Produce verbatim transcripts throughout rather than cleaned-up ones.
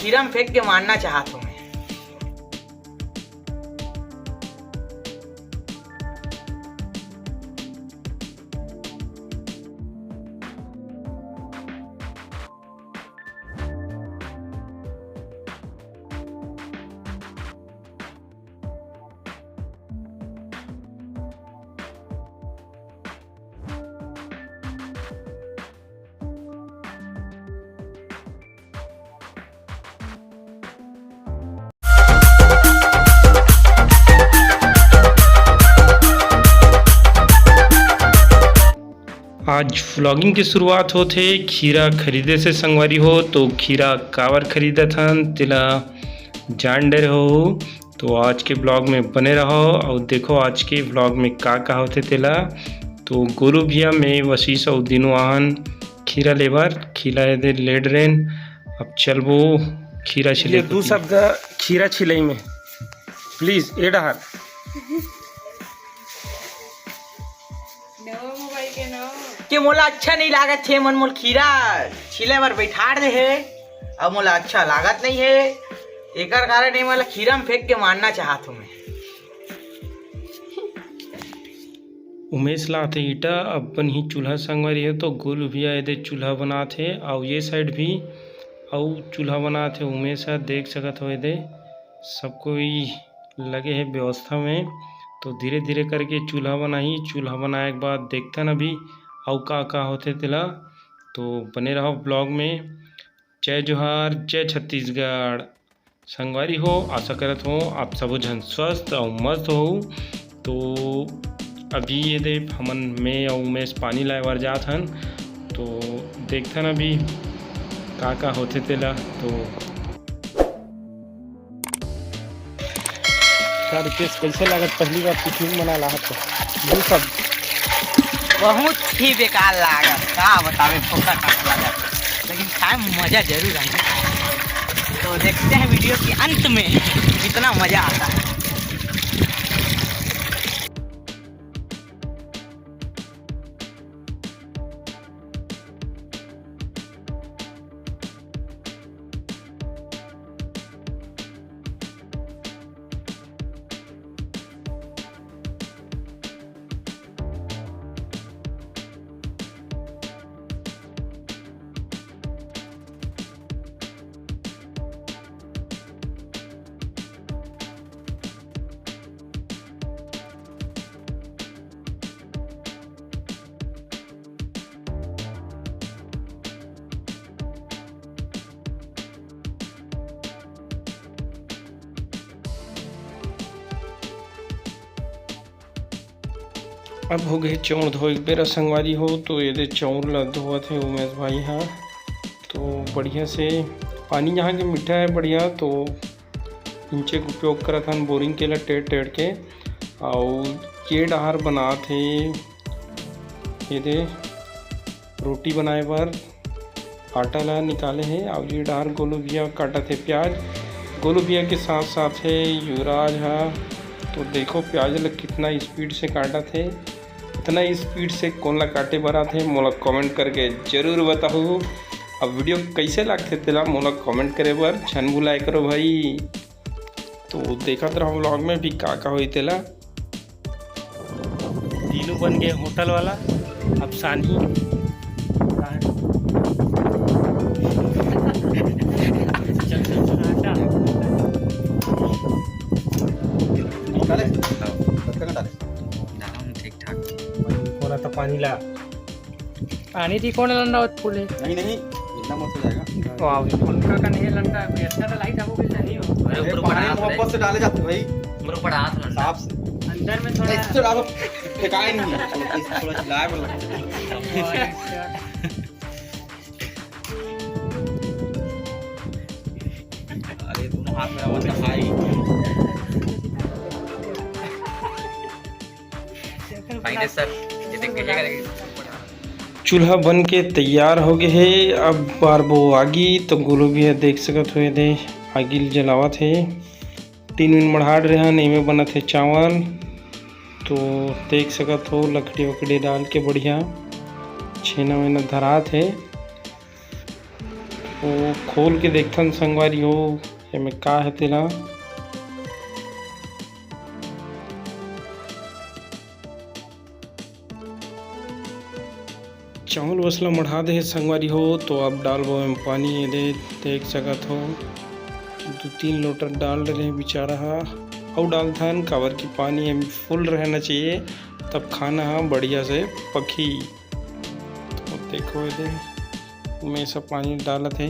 खीरा म फेंक के मारना चाहत हूँ मैं। आज vlogging के शुरुआत होथे खीरा खरीदे से संगवारी हो। तो खीरा काबर खरीदत हन तेला जान डरे हो। तो आज के vlog में बने रहो और देखो आज के vlog में का का होथे तेला। तो गोलू भैया, मैं, वशीष अउ दीनू आहन खीरा लेबर। खीरा एदे ले डरेन। अब चलबो खीरा छिले ये दू कोती। शब्द खीरा छिलई में please ए डहर। नवा मोबाइल के नवा। के मोला अच्छा नहीं लागत हे, मन मोल खीरा छिले बर बैठार दे हे, अब मोला अच्छा लागत नहीं हे, एकर कारण ये मोला खीरा में फेंक के मारना चाहत हूँ मैं। उमेश लाथे ईटा, अपन ही चूल्हा संगवारी हे, तो गोलू भैया एदे चूल्हा बनात हे, अउ ये side भी अउ चूल्हा बनात हे उमेश ह, देख सकत हो एदे सब कोई लगे हे व्यवस्था में। तो धीरे धीरे करके चूल्हा बनाही, चूल्हा बनाए के बाद देखथन अभी अउ का का होथे तेला। तो बने रहो vlog में। जय जोहार, जय छत्तीसगढ़। संगवारी हो, आशा करत हो आप सबो झन स्वस्थ अउ मस्त हो। तो अभी ये दे हमन, मैं अउ उमेश पानी लाए बर जात हन। तो देखथन अभी का का होथे तेला। तो का रितेश, कैसे लागत पहली बार picnic मनाए ला हत? दू शब्द। बहुत ही बेकार लागत, का बतावे, फोकट लागत, लेकिन खाए में मजा जरूर आई। तो देखते हैं video के अंत में कितना मजा आता है। अब हो गए चाउर धोए के बेरा संगवारी हो। तो ये दे चाउर ला धोवत हे उमेश भाई हा। तो बढ़िया से पानी यहाँ के मीठा है बढ़िया, तो इंचे के उपयोग करत हन बोरिंग के ला टेढ़ टेढ़ के। अउ ये डहार बनात हे ये दे रोटी बनाए बर आटा ला निकाले हे। अउ ये डहार गोलू भैया काटत हे प्याज। गोलू भैया के साथ साथ हे युवराज हा। तो देखो प्याज ला कितना speed से काटत हे। इतना speed से कोन ला काटे बर आथे, मोला comment करके जरूर बताहू। अब video कैसे लागथे तेला मोला comment करे बर झन भुलाए करो भाई। तो देखत रहो vlog में भी का का होई तेला। तीनों बन गए होटल वाला, अब सानी। चल, चल, चल, हटा। डाले? कतका डाले? डालो ना, ठीक ठाक। थोड़ा सा पानी ला। पानी थी कौन लंडा होत फूले? नहीं, नहीं, इतना मत हो जाएगा। वाह, पंखा का नहीं लंडा है, कोई अच्छा तो लाइट आपको मिलता नहीं हो। अरे, अरे, ऊपर ऊपर पानी हाथ मोहब्बत ले। से डाले जाते भाई। ऊपर ऊपर हाथ लंडा। साफ से। अंदर में थोड़ा ऐसे तो डालो, फेंकाए नहीं। थोड़ा चिल्लाए बोलो। अच्छा। अरे, दोनों हाथ मेरा मतलब भाई। फाइनल सर, ये देख के क्या करेंगे? चूल्हा बन के तैयार हो गए हे। अब बारबो आगी, तो गोलू भैया देख सकत हो, ये दे आगी ल जलावत हे। टीन वीन मढ़ाड़ रहे हन, एमे बनत हे चावल। तो देख सकत हो, लकड़ी वकड़ी डाल के बढ़िया छेना वेना धरात हे। ओ खोल के देखथन संगवारी हो, एमे का हे तेला। चावल बस ला मढ़ा दे हे संगवारी हो, तो अब डालबो एम पानी। ये दे, देख सकत हो, दू तीन लोटा डाल डरे हे बेचारा हा। अउ डालथन, काबर कि पानी एम फुल रहना चाहिए, तब खाना हा बढ़िया से पकही। तो देखो, ये दे, मैं सब पानी डालत हे।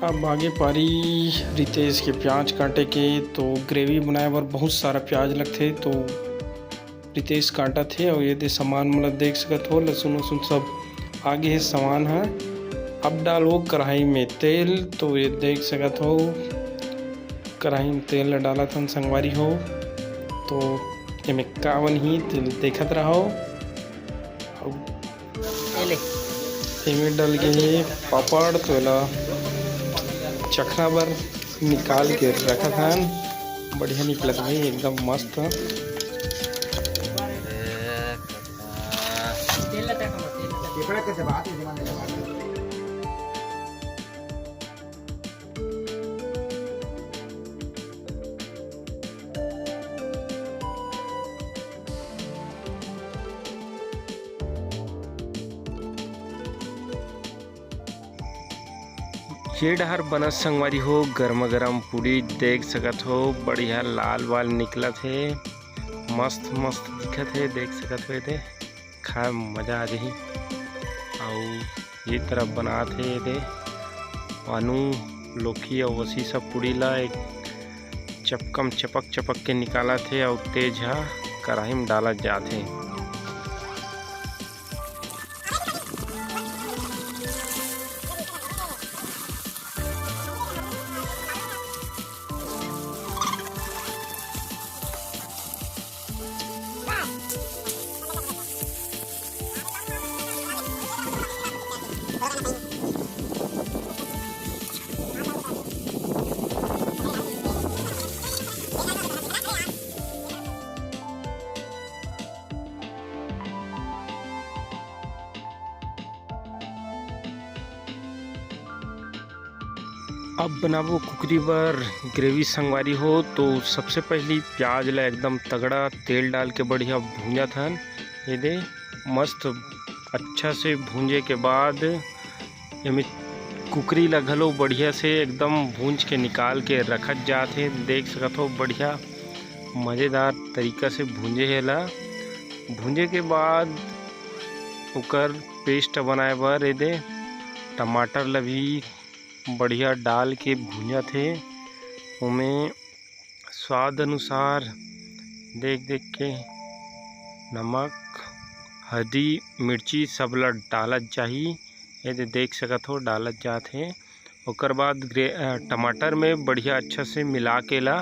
अब आगे पारी रितेश के प्याज काटे के। तो ग्रेवी बनाए बर बहुत सारा प्याज लगथे, तो रितेश काटत हे। और ये दे सामान, मतलब, देख सकत हो, लहसुन वसुन सब आगे हे सामान ह। अब डालबो कढ़ाई में तेल। तो ये देख सकत हो, कढ़ाई में तेल डालत हन संगवारी हो। तो एमे का बनही, तेल देखत रहो। एमे डल गे हे पापड़, तो एला चखना बर निकाल के रखत हन। बढ़िया निकलत भाई, एकदम मस्त। ये डहर बनत संगवारी हो, गरमा गरम पूड़ी देख सकत हो, बढ़िया लाल वाल निकलत हे, मस्त मस्त दिखत हे, देख सकत हो एदे। खाए में मजा आ जाही। अउ ये तरफ बनात हे एदे पानू, लोखी अउ वसी सब पूड़ी ला एक चपकम चपक चपक के निकालत हे अउ तेज ह कढ़ाई में डालत जात हे। अब बनाबो कुकरी बर ग्रेवी संगवारी हो। तो सबसे पहली प्याज ला एकदम तगड़ा तेल डाल के बढ़िया भूंजत हन। ये दे मस्त अच्छा से भूंजे के बाद एमे कुकरी ला घलो बढ़िया से एकदम भूंज के निकाल के रखत जात हे। देख सकत हो बढ़िया मज़ेदार तरीका से भूंजे हे ला। भूंजे के बाद ओकर पेस्ट बनाए बर एदे टमाटर ला भी बढ़िया डाल के भूंजत हे। ओमे स्वाद अनुसार देख देख के नमक, हल्दी, मिर्ची सब ला डालत जाही। एदे देख सकत हो डालत जात हे। ओकर बाद ग्रे-, अ, टमाटर में बढ़िया अच्छा से मिला के ला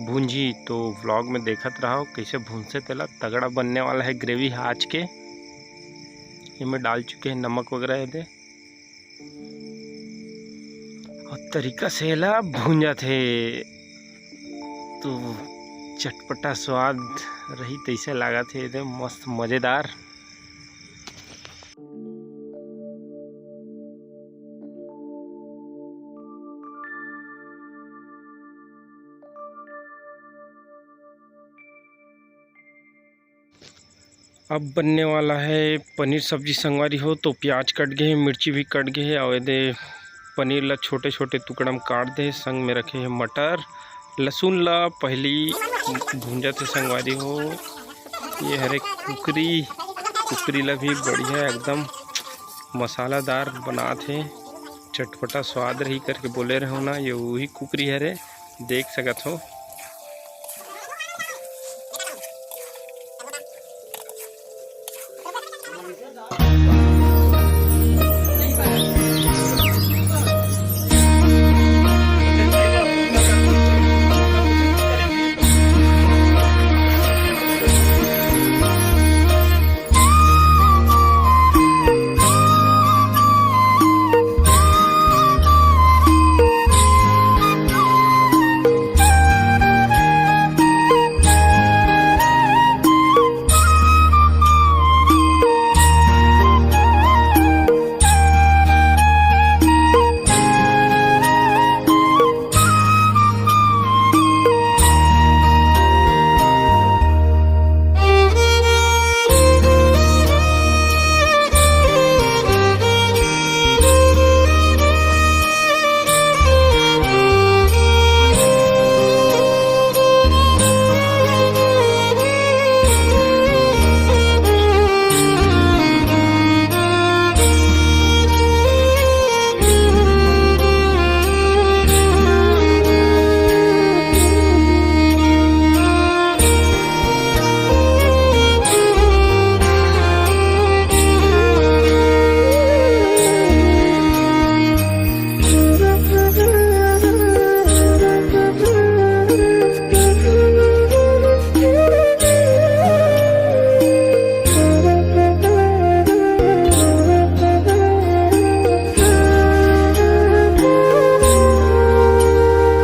भूंजी। तो व्लॉग में देखत रहो कैसे भूंजथे तेला। तगड़ा बनने वाला है ग्रेवी आज के। एमे डाल चुके हैं नमक वगैरह एदे। और तरीका से एला भूंजत हे। तो चटपटा स्वाद रही तैसे लागत हे एदे, मस्त मज़ेदार। अब बनने वाला है पनीर सब्जी संगवारी हो। तो प्याज कट गए हे, मिर्ची भी कट गए हे, और एदे पनीर ला छोटे छोटे टुकड़ा में काट दे, संग में रखे हे मटर, लहसुन ला पहली भूंजत हे संगवारी हो। ये हरे कुकरी, कुकरी ला भी बढ़िया एकदम मसालादार बनात हे, चटपटा स्वाद रही करके बोले रहो ना, ये वही कुकरी हरे, देख सकत हो।